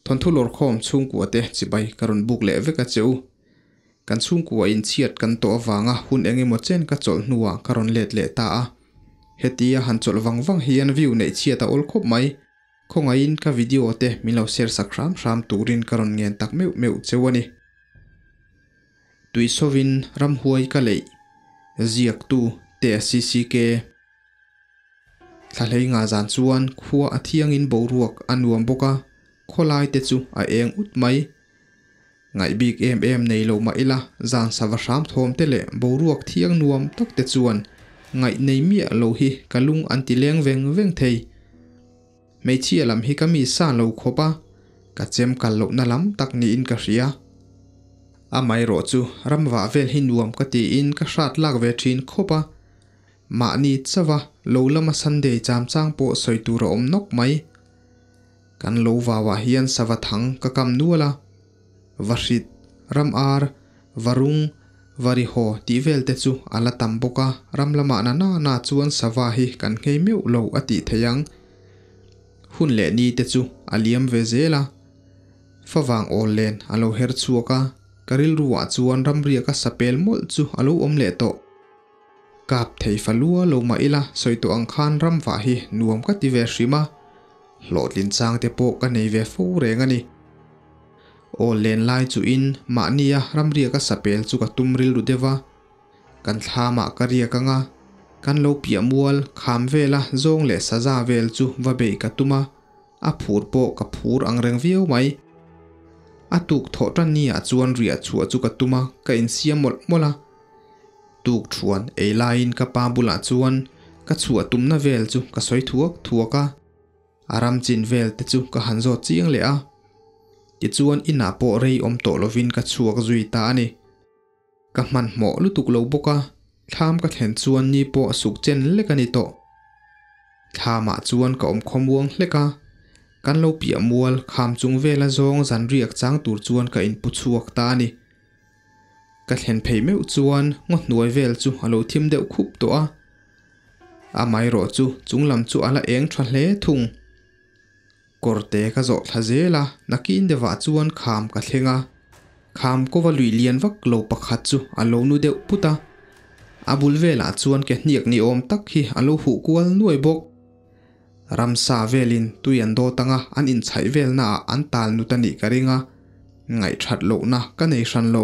Thawnthu lawrkhawm chhungkua te chibai ka rawn buk leh vek a che u. Kan chhungkua in chhiat kan tawh avanga hun eng emaw chen ka chawlh hnuah ka rawn let leh ta a. Hetia han chawlh vang vang hian view neih chhiat a awl khawp mai. Khawngaihin ka video te min lo share sak hram hram turin ka rawn ngen tak meuh meuh cheu a ni. Tuisawin ramhuai ka leih ziaktu te CCK. Thlahlei nga zan chuan khua a thiangin boruak a nuam bawk a, khawlai te chu a eng ut mai. Ngaih bik em em nei lo mah ila zan sava hram thawm te leh boruak thiang nuam tak te chuan ngaih nei miah lo hi ka lung an ti leng veng veng thei. Hmeichhia lam hi ka mi sa lo khawp a, ka chem kal lohna lam tak niin ka hria. Amaherawh chu ramvah vel hi nuam ka tiin ka hrat lak ve thin khawp a, mahni chauha lo lama Sunday cham chang pawh sawi tur a awm nawk mai. Kan lo vauah hian sava thang ka kam nual a, Vahrit, ram ar, varung, varihaw tih vel te chu a la tam bawk a, ram lamah na na na chuan sava hi kan nghei meuh lo a tih theih ang. Hun leh ni te chu a liam ve zel a, favang awl len a lo her chhuak a, ka rilru ah chuan ramriak a sapel mawlh chu a lo awm leh tawh. Kap thei fa lua lo mah ila sawi tawh ang khan ramvah hi nuam ka ti ve hrim a, hlawhtlin chang te pawh ka nei ve fo reng a ni. Aw len lai chu in mahnia ramriak a sapel chu ka tum rilru deuh a, kan thlamah ka riak ang a, kan lo piah mual kham vela zawng leh saza vel chu va beih ka tum a, a phur pawh ka phur ang reng viau mai. A tuk thawh tan ni ah chuan riah chhuah chu ka tum a, ka insiam mawlh mawlh a. Tuk thuan ei laiin ka pa bulah chuan ka chhuah tumna vel chu ka sawi thuak thuak a. A ram chin vel te chu ka han zawt chiang leh a. Tichuan inah pawh rei awm tawh lovin ka chhuak zui ta a ni. Ka hmanhmawh lutuk lo bawk a, thlam ka thlen chuan ni pawh suk chen lek a ni tawh. Thlamah chuan ka awm khawmuang hlek a, kan lo piah mual kham chung vela zawng zan riak chang tur chuan ka inpu chhuak ta a ni. Ka thlen phei meuh chuan ngaw hnuai vel chu a lo thim deuh khup tawh a. Amaherawh chu chunglam chu a la eng tha hle thung. Kawrte ka zawh thla zel a, nakin deuhah chuan kham ka thleng a. Kham kova lui lian vak lo pakhat chu a lo nu deuh put a. A bul velah chuan ke hniak ni awm tak hi a lo huh kual nuai bawk. Ramsa velin tui an dawt anga an inchhaih velnaah an tal nut a nih ka ring a, ngaihthat lohna ka nei hran lo.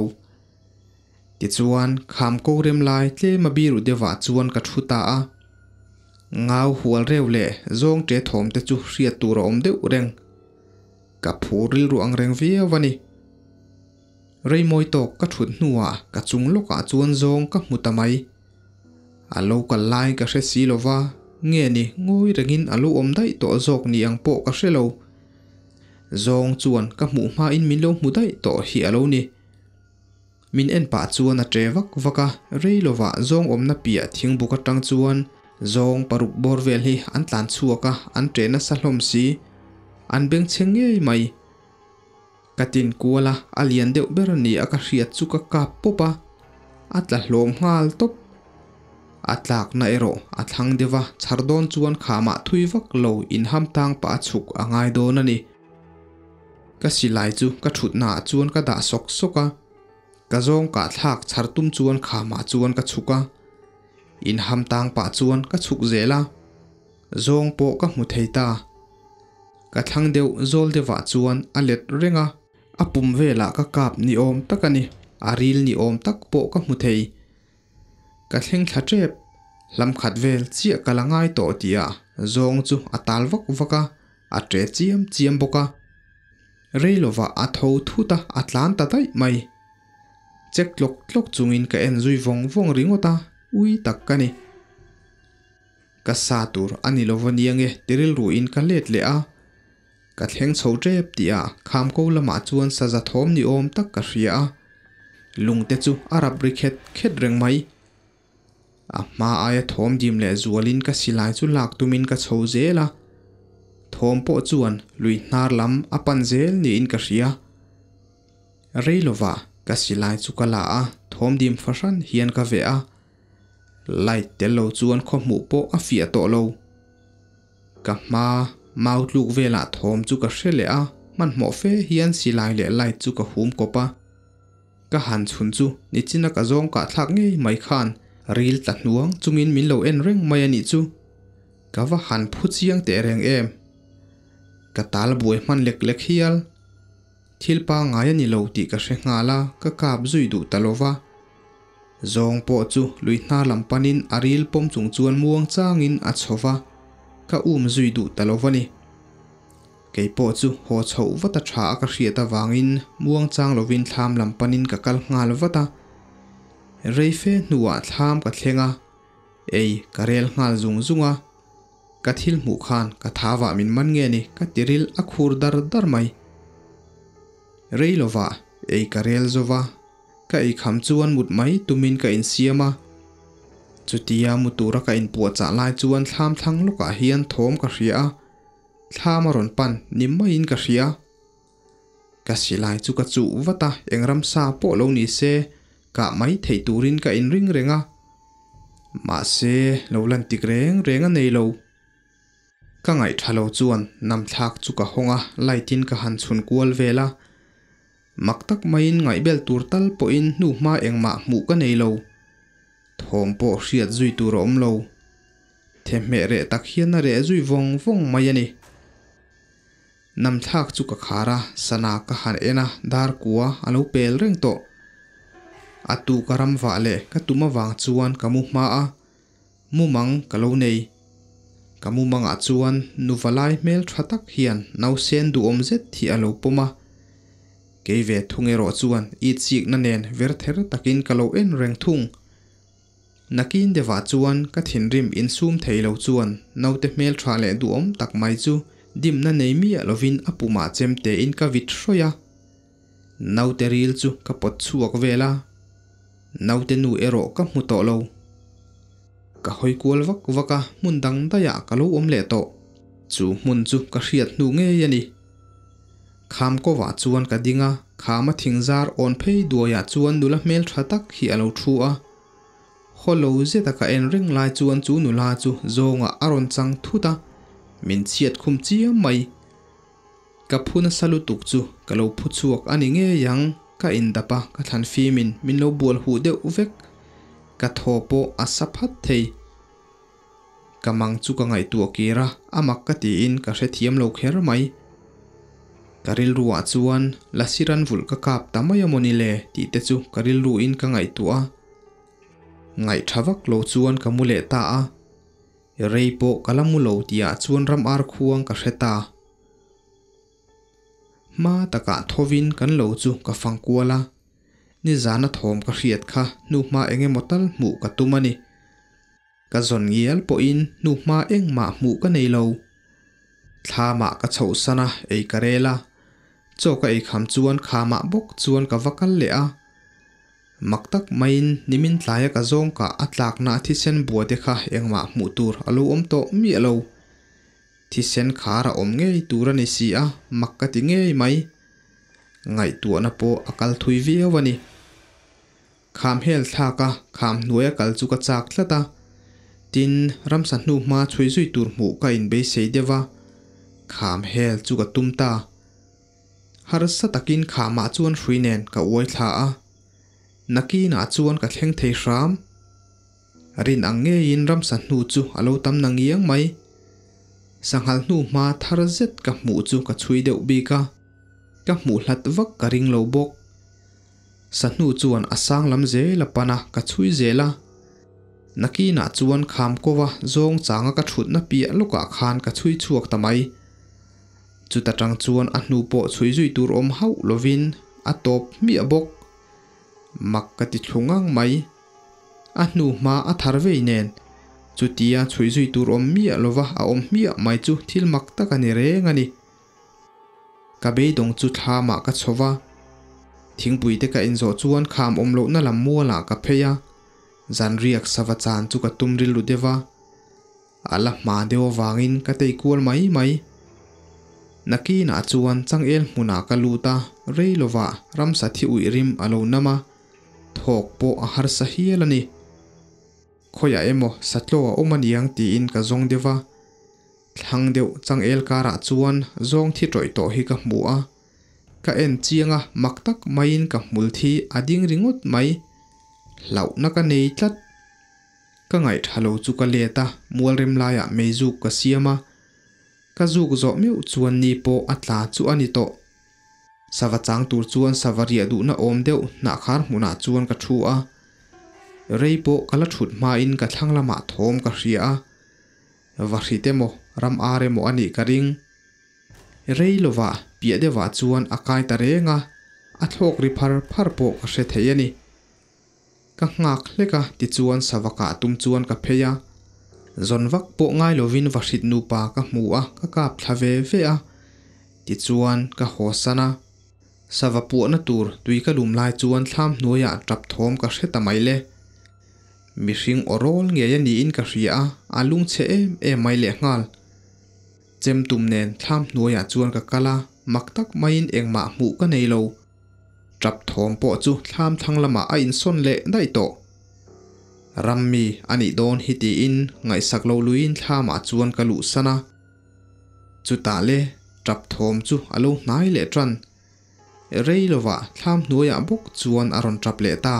Tichuan, kham ko rem lai tlem a biru deuhah chuan ka thu ta a. Ngau hual reuh leh zawng ṭe thawm te chu hriat tur a awm deuh reng. Ka phur rilru ang reng viau a ni. Rei mawi tawk ka thut hnuah ka chung lawkah chuan zawng ka hmu ta mai. A lo kal lai ka hre si lo va, nge ni ngawi rengin a lo awm daih tawh zawk ni ang pawh ka hre lo. Zawng chuan ka hmuh hmain min lo hmu daih tawh hi a lo ni. Min en pah chuan a ṭe vak vak a, rei lovah zawng awmna piah thingbuk aṭang chuan zawng paruk bawr vel hi an tlan chhuak a, an ṭe nasa hlawm si. An bengchheng ngei mai. Ka tin kual a, a lian deuh ber a ni a ka hriat chu ka kap pawp a, a tla hlawm nghal tawp. A tlakna erawh a thlang deuh a, chhar dawn chuan khamah thui vak lo inham tang pah a chhuk a ngai dawn a ni. Ka silai chu ka thutna ah chuan ka dah sawk sawk a, ka zawng kah thlak chhar tum chuan khamah chuan ka chhuk a, inham tang pah chuan ka chhuk zel a, zawng pawh ka hmu thei ta. Ka thlang deuh zawl deuhah chuan a let reng a, a pum velah ka kap ni awm tak a ni, a ril ni awm tak pawh ka hmu thei. Ka thleng thla tep, hlam khat vel chiah ka la ngai tawh tih ah zawng chu a tal vak vak a, a ṭe chiam chiam bawk a. Rei lovah a tho thut a, a tlan ta daih mai. Chek tlawk tlawk chungin ka en zui vawng vawng ringawt a, ui tak ka ni. Ka sa tur a ni lova niang e ti rilruin ka let leh a. Ka thleng chho tep tih ah Khamko lamah chuan saza thawm ni awm tak ka hria a. Lungte chu a rap ri khet khet reng mai. A hma aia thawm dim leh zualin ka silai chu lak tumin ka chho zel a. Thawm pawh chuan lui hnar lam a pan zel niin ka hria. Rei lovah ka silai chu ka la a, thawm dim fahran hian ka veh a. Light tel lo chuan khaw hmuh pawh a fiah tawh lo. Ka hma mau tluk velah thawm chu ka hre leh a, Hmanhmawh fe hian silai leh light chu ka hum kawp a. Ka han chhun chu nichina ka zawng kah thlak ngei mai khan ril tla hnuang chungin min lo en reng mai a nih chu. Ka va han phu chiang teh reng em. Ka tal buai hman lek lek hial. Thil pangngai a ni lo tih ka hre nghal a, ka kap zui duh ta lo va. Zawng pawh chu lui hnar lam panin a ril pawm chung chuan muang changin a chho va, ka um zui duh ta lo va ni. Kei pawh chu haw chhoh vat a tha a ka hriat avangin muang chang lovin thlam lam panin ka kal nghal vat a. Reife hnuah thlam ka thleng a, ei ka rel nghal zung zung a. Ka thil hmuh khan ka thavah min man nge ni ka tiril a khur dar dar mai. Rei lovah ei ka rel zo va, ka ei kham chuan mut mai tumin ka insiam a. Chutia mu tura ka inpuahchah lai chuan thlam thlang lawkah hian thawm ka hria a, thlam a rawn pan ni maiin ka hria. Ka silai chu ka chuh vat a, eng ramsa pawh lo ni se kah mai theih turin ka inring reng a. Mahse, lo lan tik reng reng a nei lo. Ka ngaih tha lo chuan namthlak chu ka hawng a, light in ka han chhun kual vel a. Mak tak maiin ngaihbel tur tal pawhin hnuhma engmah hmuh ka nei lo. Thawm pawh hriat zui tur a awm lo. Thehmeh reh tak hian a reh zui vawng vawng mai a ni. Namthlak chu ka khar a, sana ka han en a, dar kua a lo pel reng tawh. A tu ka ram vah leh ka tum avang chuan ka mu hma a, mumang ka lo nei. Ka mumangah chuan nuva lai hmel tha tak hian nausen duhawm zet hi a lo pawm a. Kei ve thung erawh chuan itsikna nen ver ther takin ka lo en reng thung. Nakin deuhah chuan ka thinrim insum thei lo chuan naute hmeltha leh duhawm tak mai chu dimna nei miah lovin a pumah chem tein ka vit hrawih a. Naute ril chu ka pawt chhuak vel a, naute nu erawh ka hmu tawh lo. Ka hawi kual vak vak a, hmun dang daihah ka lo awm leh tawh. Chu hmun chu ka hriat hnu ngei a ni. Kham kovah chuan ka ding a, khama thingzar awn phei duaiah chuan nula hmeltha tak hi a lo thu a. Haw lo zeta ka en reng lai chuan chu nula chu zawngah a rawn chang thut a, min chhiat khum chiam mai. Ka phu nasa lutuk chu ka lo phu chhuak a ni ngei ang, ka indap a, ka thlan fimin min lo bual huh deuh vek. Ka thaw pawh a sa phat thei. Ka mang chu ka ngaihtuah kir a, a mak ka tiin ka hrethiam lo kher mai. Ka rilruah chuan Lasiran vulh ka kap ta mai a mawni le tih te chu ka rilruin ka ngaihtuah a. Ngaihtha vak lo chuan ka mu leh ta a, rei pawh ka la mu lo tihah chuan ram ar khuang ka hre ta. Hma takah thovin kan lo chu ka fang kual a, nizana thawm ka hriat kha hnuhma eng emaw tal hmuh ka tum a ni. Ka zawn ngial pawhin hnuhma engmah hmuh ka nei lo. Thlamah ka chhohsan a, ei ka rel a, chaw ka ei kham chuan khamah bawk chuan ka va kal leh a. Mak tak maiin nimin tlaia ka zawng kah a tlakna a thisen bua te kha engmah hmuh tur a lo awm tawh miah lo. Thisen khar a awm ngei tur a ni si a, mak ka ti ngei mai. Ngaihtuahna pawh a kal thui viau a ni. Kham hel thlak a, kham hnuaia kal chu ka chak tlat a. Tin, ramsa hnu hma chhui zui tur hmuh ka inbeisei deuh a, kham hel chu ka tum ta. Harsa takin khamah chuan hrui nen ka uai thla a, nakinah chuan ka thleng thei hram. Rin ang ngeiin ramsa hnu chu a lo tam na ngiang mai. Sanghal hnu hma thar zet ka hmuh chu ka chhui deuh bik a, ka hmuh hlat vak ka ring lo bawk. Sahnu chuan a sang lam zel a pan a, ka chhui zel a. Nakinah chuan kham kova zawng changa ka thutna piah lawkah khan ka chhui chhuak ta mai. Chuta tang chuan a hnu pawh chhui zui tur awm hauh lovin a tawp hmiah bawk. Mak ka ti thlu ngang mai. A hnu hma a thar vei nen chutia chhui zui tur awm miah lova a awm hmiah mai chu thil mak tak a ni reng a ni. Ka beidawng chu thlamah ka chho va, thingpui te ka inzawh chuan kham awm lohna lam mualah ka phei a, zanriak sava chan chu ka tum rilru deuh a. A la hma deuh avangin ka tei kual mai mai. Nakinah chuan changel hmunah ka lut a, rei lovah ramsa thi uih rim a lo nam a, thawk pawh a harsa hial a ni. Khawiah emaw satlaw a awm aniang tiin ka zawng deuh a. Thlang deuh changel karah chuan zawng thi tawih tawh hi ka hmu a, ka en chiang a mak tak maiin ka hmul thi a ding ringawt mai. Hlauhna ka nei tlat. Ka ngaihtha lo chu ka let a, mualrem laiah meizuk ka siam a, ka zuk zawh meuh chuan ni pawh a tla chu a ni tawh. Sava chang tur chuan sava riah duhna awm deuh hnahkhar hmunah chuan ka thu a. Rei pawh ka la thut hmain ka thlang lamah thawm ka hria a. Va hrit emaw, ram ar emaw a nih ka ring. Rei lovah piah deuhah chuan a kai ta reng a, a thlawk ri phar phar pawh ka hre thei a ni. Ka nghak hlek a, tichuan sava kah tum chuan ka phei a. Zawn vak pawh ngai lovin va hrit nupa ka hmu a, ka kap thla ve ve a. Tichuan ka haw san a. Sava puahna tur tui ka lum lai chuan thlam hnuaiah tap thawm ka hre ta mai le. Mihring aw rawl ngei a niin ka hria a, a lungchhe em em mai lehnghal. Chem tum nen thlam hnuaiah chuan ka kal a, mak tak maiin engmah hmuh ka nei lo. Tap thawm pawh chu thlam thlang lamah a insawn leh daih tawh. Rammi a nih dawn hi tiin ngaihsak lo luiin thlamah chuan ka luhsan a. Chutah le tap thawm chu a lo hnai leh tan. Rei lovah thlam hnuaiah bawk chuan a rawn tap leh ta.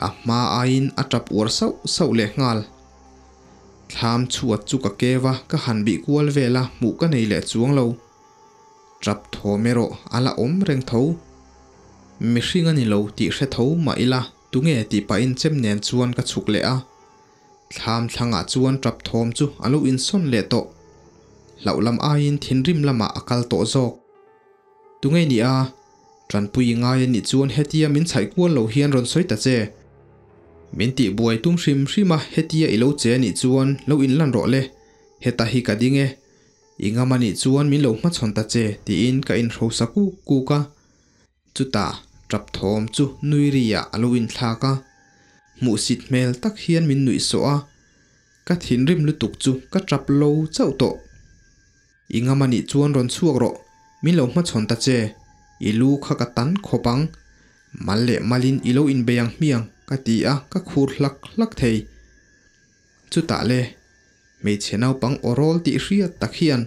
A hma aiin a tap uar sauh sauh leh nghal. Thlam chhuat chu ka keu a, ka han bih kual vel a, hmuh ka nei leh chuang lo. Tap thawm erawh a la awm reng tho. Mihring a ni lo tih hre tho mah ila tunge tih pahin chem nen chuan ka chhuk leh a. Thlam thlangah chuan tap thawm chu a lo insawn leh tawh. Hlauh lam aiin thinrim lamah a kal tawh zawk. Tunge ni a? Tanpui ngai a nih chuan hetia min chhaih kual lo hian rawn sawi ta che. Min tih buai tum hrim hrim a hetia i lo che a nih chuan lo inlan rawh le. Heta hi ka ding e. I ngam a nih chuan min lo hmachhawn ta che tiin ka inhrosa kuk kuk a. Chutah tap thawm chu nui riah a lo inthlak a. Hmuhsit hmel tak hian min nuih sawh a. Ka thinrim lutuk chu ka tap lo chauh tawh. I ngam a nih chuan rawn chhuak rawh, min lo hmachhawn ta che. I lu kha ka tan khawp ang. Mal leh malin i lo inbei ang hmiang ka ti a, ka khur hlak hlak thei. Chutah le, hmeichhe naupang aw rawl tih hriat tak hian,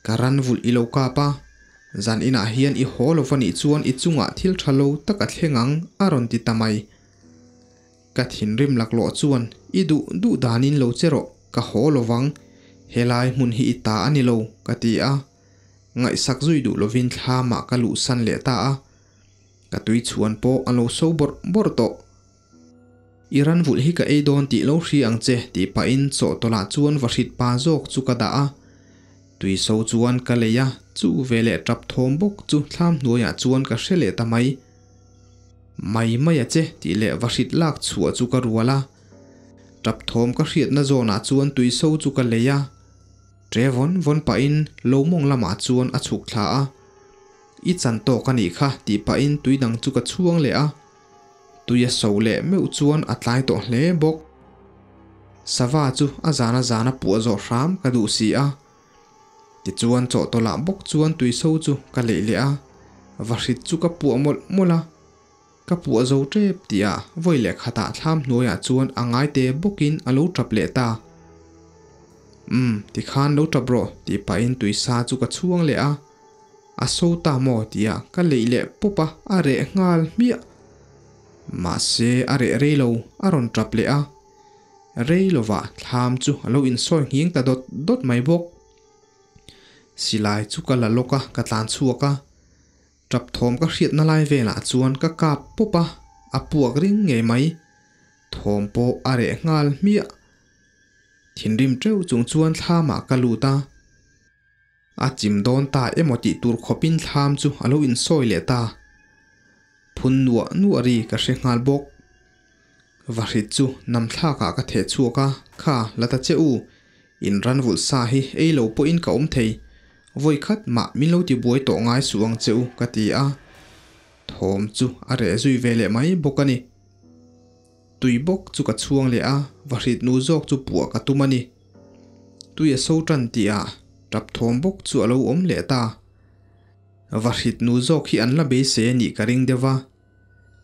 Ka ran vulh i lo kap a, zan inah hian i haw lo va nih chuan i chungah thil tha lo tak a thleng ang, a rawn ti ta mai. Ka thinrim laklawh chuan, I duh duh danin lo che rawh, ka haw lo vang, helai hmun hi i ta a ni lo, ka ti a. Ngaihsak zui duh lovin thlamah ka luhsan leh ta a. Ka tui chhuan pawh a lo so bawrh bawrh tawh. I ran vulh hi ka ei dawn tih lo hria ang che tih pahin chawhtawlh ah chuan va hrit pa zawk chu ka dah a. Tui so chuan ka lei a, chu veleh tap thawm bawk chu thlam hnuaiah chuan ka hre leh ta mai. Mai mai a che tih leh va hrit lak chhuah chu ka rual a. Tap thawm ka hriatna zawnah chuan tui so chu ka lei a. Ṭe vawn vawn pahin lo mawng lamah chuan a chhuk thla a. I chan tawk a nih kha tih pahin tui dang chu ka chhuang leh a. Tui a so leh meuh chuan a tlai tawh hle bawk. Sava chu a zana zana puah zawh hram ka duh si a. Tichuan chawhtawlh ah bawk chuan tui so chu ka leih leh a, vahrit chu ka puah mawlh mawlh a. Ka puah zo tep tih ah vawi leh khatah thlam hnuaiah chuan a ngai te bawkin a lo tap leh ta. Umm, tikhan lo tap rawh tih pahin tui sa chu ka chhuang leh a. A so ta maw tia ka leih leh pawp a, a reh nghal hmiah. Mahse a reh rei lo, a rawn tap leh a. Rei lovah thlam chu a lo insawi nghing ta dawt dawt mai bawk. Silai chu ka la lawk a, ka tlan chhuak a. Tap thawm ka hriatna lai velah chuan ka kap pawp a, a puak ring ngei mai. Thawm pawh a reh nghal hmiah. Thinrim teuh chung chuan thlamah ka lut a. A chim dawn ta emaw tih tur khawpin thlam chu a lo insawi leh ta. Phun nuah nuah ri ka hre nghal bawk. Vahrit chu nam thlakah ka theh chhuak a, Kha, la ta che u. In ran vulh sa hi ei lo pawhin ka awm thei. Vawi khat mah min lo ti buai tawh ngai suh ang che u, ka ti a. Thawm chu a reh zui ve leh mai bawk a ni. Tui bawk chu ka chhuang leh a, vahrit nu zawk chu puah ka tum a ni. Tui a so tan tih ah tap thawm bawk chu a lo awm leh ta. Vahrit nu zawk hi an la beisei a nih ka ring deuh va.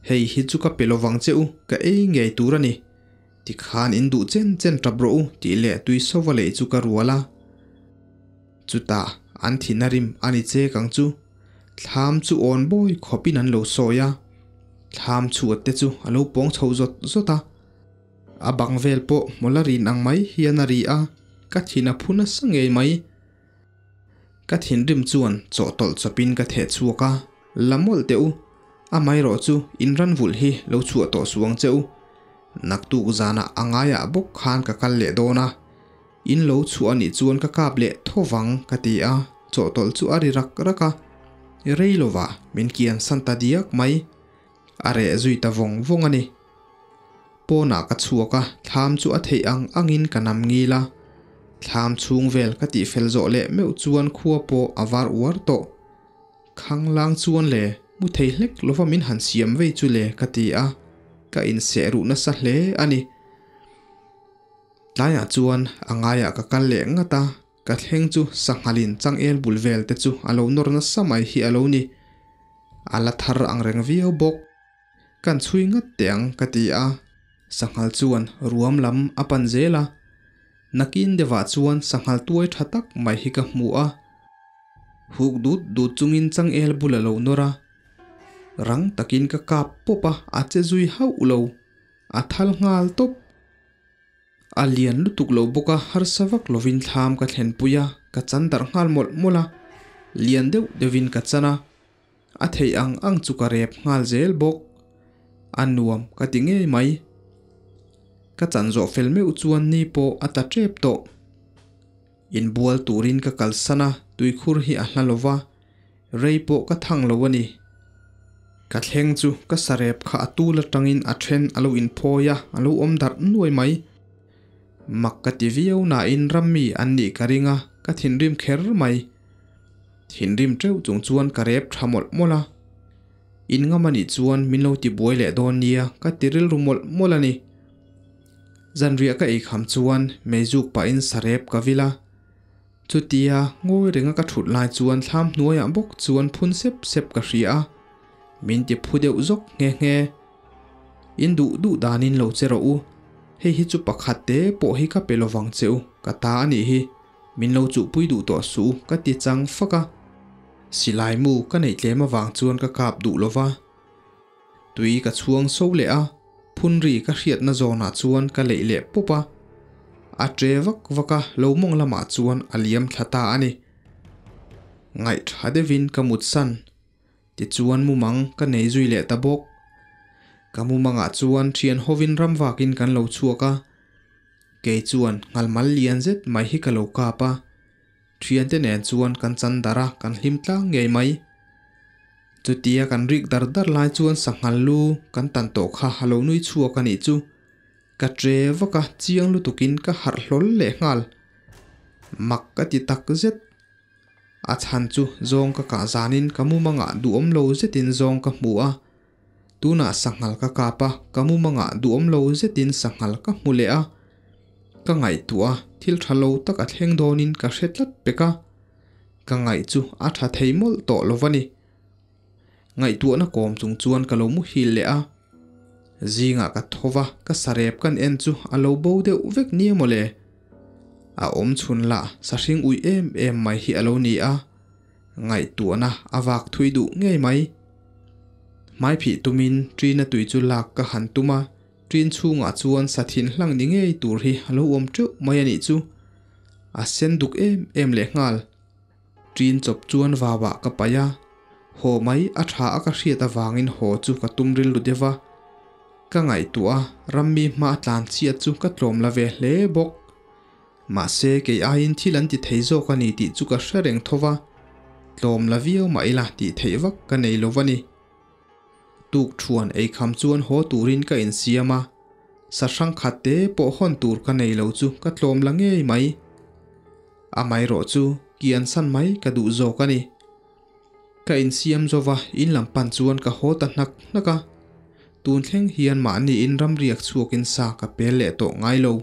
Hei hi chu ka pe lovang che u, ka ei ngei tur a ni. Tikhan in duh chen chen tap rawh u tih leh tui sova lei chu ka rual a. Chutah an thin a rim a ni chek ang chu. Thlam chu awn bawi khawpin an lo sawi a. Thlam chhuat te chu a lo pawng chho zawt zawt a. A bang vel pawh hmawlh a rin ang mai hian a ri a, ka thin a phu nasa ngei mai. Ka thinrim chuan chawhtawlh chawpin ka theh chhuak a, La mawlh teh u, amaherawh chu in ran vulh hi lo chhuah tawh suh ang che u. Naktuk zanah a ngaiah bawk khan ka kal leh dawn a, in lo chhuah anih chuan ka kap leh tho vang ka ti a, chawhtawlh chu a ri rak rak a, rei lovah min kian san ta diak mai. A reh zui ta vawng vawng a ni. Pawnah ka chhuak a, thlam chu a theih ang angin ka nam ngil a. Thlam chhung vel ka tihfel zawh leh meuh chuan khua pawh a var uar tawh. Khanglang chuan le, mu thei hlek lova min han siam vei chu le ka ti a, ka inseh ruh nasa hle a ni. Tlaiah chuan a ngaiah ka kal leh ngat a, ka thleng chu sanghalin changel bul vel te chu a lo nawr nasa mai hi a lo ni. A la thar ang reng viau bawk. Kan chhui ngat teh ang ka ti a. Sanghal chuan ruam lam a pan zel a. Nakin deuhah chuan sanghal tuai tha tak mai hi ka hmu a. Huk dut dut chungin changel bul a lo nawr a. Rang takin ka kap pawp a, a che zui hauh lo. A thal nghal tawp. A lian lutuk lo bawk a, harsa vak lovin thlam ka thlenpui a, ka chan darh nghal mawlh mawlh a, lian deuh deuhin ka chan a, a theih ang ang chu ka rep nghal zel bawk. A nuam ka ti ngei mai. Ka chan zawh fel meuh chuan ni pawh a ta tep tawh. Inbual turin ka kalsan a, tuikhur hi a hla lo va, rei pawh ka thang lo a ni. Ka thleng chu ka sarep kha a tul atangin a then a lo inphawi a, a lo awm darh nuai mai. Mak ka ti viau nain rammi an nih ka ring a, ka thinrim kher mai. Thinrim teuh chung chuan ka rep tha mawlh mawlh a. In ngam a nih chuan min lo ti buai leh dawn nia ka ti rilru mawlh mawlh a ni. Zanriah ka eikham chuan meizuk pahin sarep ka vil a. Chutia ngawi renga ka thut lai chuan thlam hnuaiah bawk chuan phun sep sep ka hria a, min ti phu deuh zawk nghe nghe. In duh duh danin lo che rawh u, hei hi chu pakhat te pawh hi ka pe lovang che u, ka ta a nih hi, min lo chuhpui duh tawh suh u ka ti chang fak a. Silai mu ka neih tlem avang chuan ka kap duh lova, tui ka chhuang so leh a. Phun ri ka hriatna zawnah chuan ka leih leh pawp a, a che vak vak a, lo mawng lamah chuan a liam thla ta a ni. Ngaihtha deuhin ka mutsan, tichuan mumang ka nei zui leh ta bawk. Ka mumangah chuan thian hovin ram vakin kan lo chhuak a, kei chuan nghalmal lian zet mai hi ka lo kap a, Thiante nen chuan kan chan darh a, kan hlim tlang ngei mai. Chutia kan rik dar dar lai chuan sanghal lu kan tan tawh kha a lo nui chhuak a nih chu. Ka tre vak a, chiang lutukin ka harh hlawl leh nghal. Mak ka ti tak zet. A chhan chu zawng ka kah zanin ka mumangah duhawm lo zetin zawng ka hmu a. Tunah sanghal ka kap a, ka mumangah duhawm lo zetin sanghal ka hmu leh a. Ka ngaihtuah a, thil tha lo tak a thleng dawnin ka hre tlat pek a. Ka ngaih chu a tha thei mawlh tawh lo va ni. Ngaihtuahna kawm chung chuan ka lo muhil leh a. Zingah ka tho va, ka sarep kan en chu a lo bo deuh vek nia mawle. A awm chhun lah sahring ui em em mai hi a lo ni a. Ngaihtuahna a vak thui duh ngei mai. Hmaiphih tumin Trina tui chu lak ka han tum a. Ṭin chhungah chuan sa thin hlang ni ngei tur hi a lo awm teuh mai a nih chu. A sen duk em em leh nghal. Ṭin chawp chuan vauah ka paih a, haw mai a tha a ka hriat avangin haw chu ka tum rilru deuh a. Ka ngaihtuah a, rammi hma a tlan chhiat chu ka tlawm la ve hle bawk. Mahse kei aiin thil an ti thei zawk a ni tih chu ka hre reng tho va, tlawm la viau mah ila tih theih vak ka nei lo a ni. Tuk thuan ei kham chuan haw turin ka insiam a, sa hrang khat te pawh hawn tur ka nei lo chu ka tlawm la ngei mai. Amaherawh chu kian san mai ka duh zawk a ni. Ka insiam zova in lam pan chuan ka haw ta hnak hnak a, tun thleng hian mahniin ramriak chhuakin sa ka pel leh tawh ngai lo.